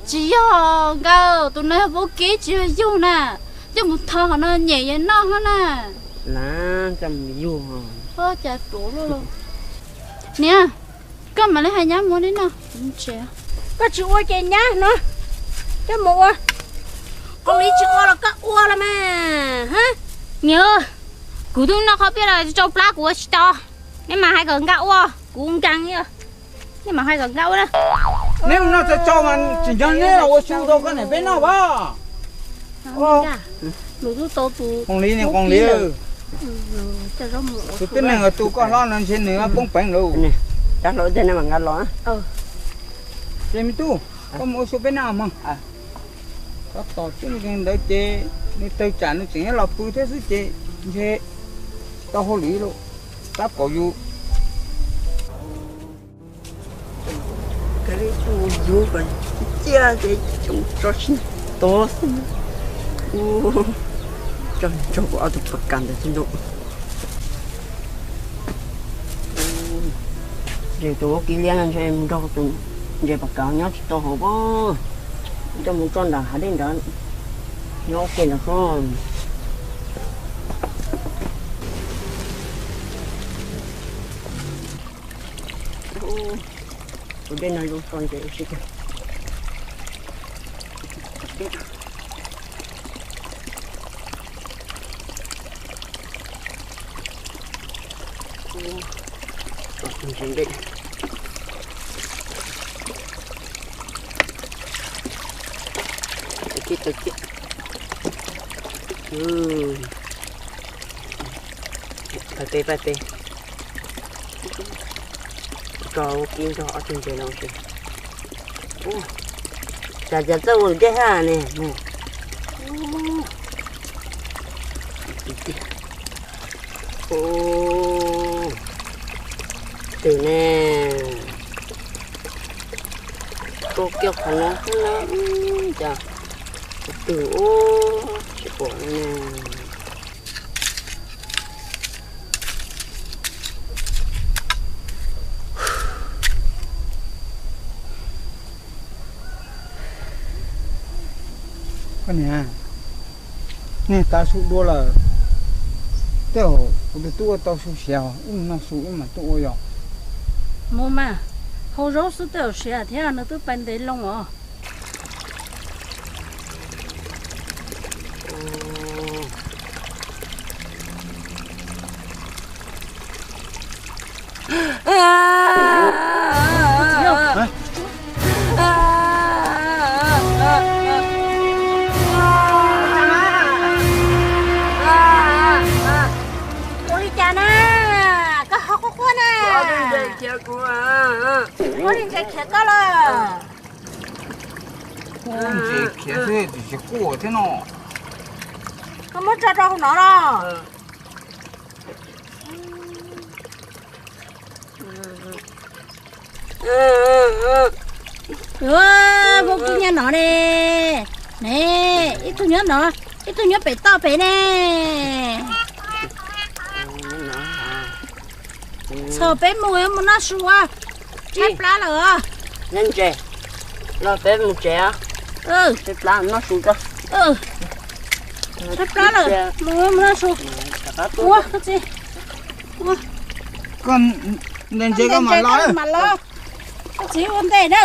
Tsis yog nkawd, tus no yog vaub kib tsis yog yug na. Coj mus tho qhov no nyem yuav noj hov na. Na, coj mus yug. Niam, koj mam li hais nyab mus li no. Koj tsis ua ces nyab no coj mus ua. Qhov li tsis ua los koj ua los mas. Niam, kuv twb noj qhov peb los tsau plab kuv ua tsis tau. Nej mas hais kom nkag ua, kuv nkees. Nej mas hais kom nkag ua na. Neb mus noj tsau mas tsis nco neb los ua su rau koj niam peb noj as. Qoos li ne, qoos li. Tus tib neeg uas tu koj hlob no ntshe nws poob peev lawm. Ces me tub, koj mus ua su peb noj mog. Tab tom txij ntawd ces nws tawg tsam nws tseem los pw thiab xwb ces ntshe tsis tau hauj lwm lauj. Tab kaum yus yug kom ciaj ces tso sib tog xwb. Tso nrog kuv ob tug pas kas ntawd xwb ntag. Ces tus vaub kib liab no ntshe mus nrog tus ntses pas kas nyob tsis tau hauv pob. Coj mus tso nram hav dej nrad, nyob ua ke ntawd xwb. Tus dej no zoo tso ntses ua si. Tau kiag, tau kiag. Pab peb, pab peb. Tso vaub kib nrog ob tug ntses no ua si. Cas cas txawj ua dej hab ne. Twm ne, tua kiag qhov no xwb na, cas twm ua tsis pom ne. Koj niam, nej tav su dua lawm, tej zaum kuv tus tub ua tau su siav, wb mus noj su wb mam tuaj ua yom. Mus mas, hau zaub xwb tej zaum siav thiab, nws twb pais ntev loo os. Ua li cas na? Koj ho quaj quaj na. Ua li ntses khiav koj lawm. Ntses khiav xwb tsis quaj thiab no. Koj muab tso rau hauv no los. Vaub kib nyob no ne. Ne, ib tug nyob no, ib tug nyob pem toj pem ne. Txhom peb mus, mus noj su, tshaib plab lawm. Nyob ntses, los peb mus tsev, tshaib plab noj su tso. Tshaib plab lawm, mus, mus noj su. Ua, koj txiv, ua. Koj ntses ntses koj mam los. Koj txiv ua ntej na.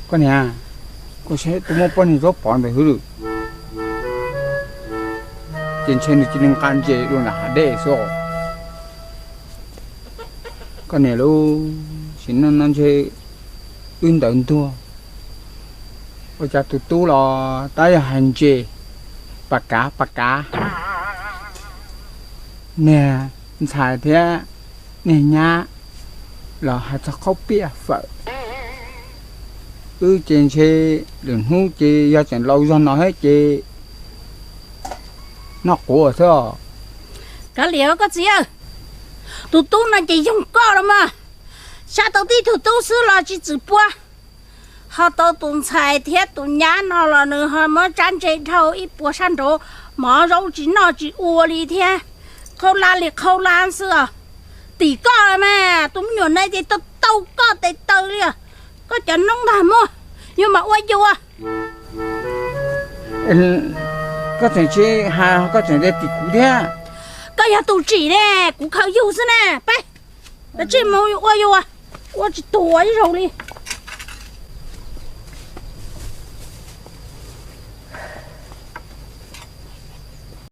Koj niam, koj saib tus muaj poj niam zaub pov ntawd hwb lawm, ces ntshe nws cia li nqa ntses dua nram hav dej xwb. Koj niam lauj, Tim no no ntshe wb ntawd ntuag, ua cas tus tub los tab yog hais ntses pas kav pas kav. Niag ntxhais thiab niag nyab los hais txog qaub piaj fawm. Wb ces ntshe lwm hnub ces yog tseem laus zog no thiab ces noj quav xwb os. Kav liam koj txiv, tus tub no ces yoog koj los mas, sab tau tib tug tub xwb los tsis txwm pua, ho tau tus ntxhais thiab tus nyab no los nws ho muab tsab ntse dhau ib puas sab nraud, mov zaub tsis noj tsis ua li thiab, qhaub lab li qhaub lab xwb os. Tim koj mas tus me nyuam no ces tau tau koj tes taw li os. Koj cov noob ntag muaj, yuav mam ua yus. Koj tseem tsis hais, koj tseem tim kuv thiab. Koj yog tus tsim ne, kuv khaws yus xwb ne. Peb, cia li mus ua yus, ua tsis tuag ib zaug li.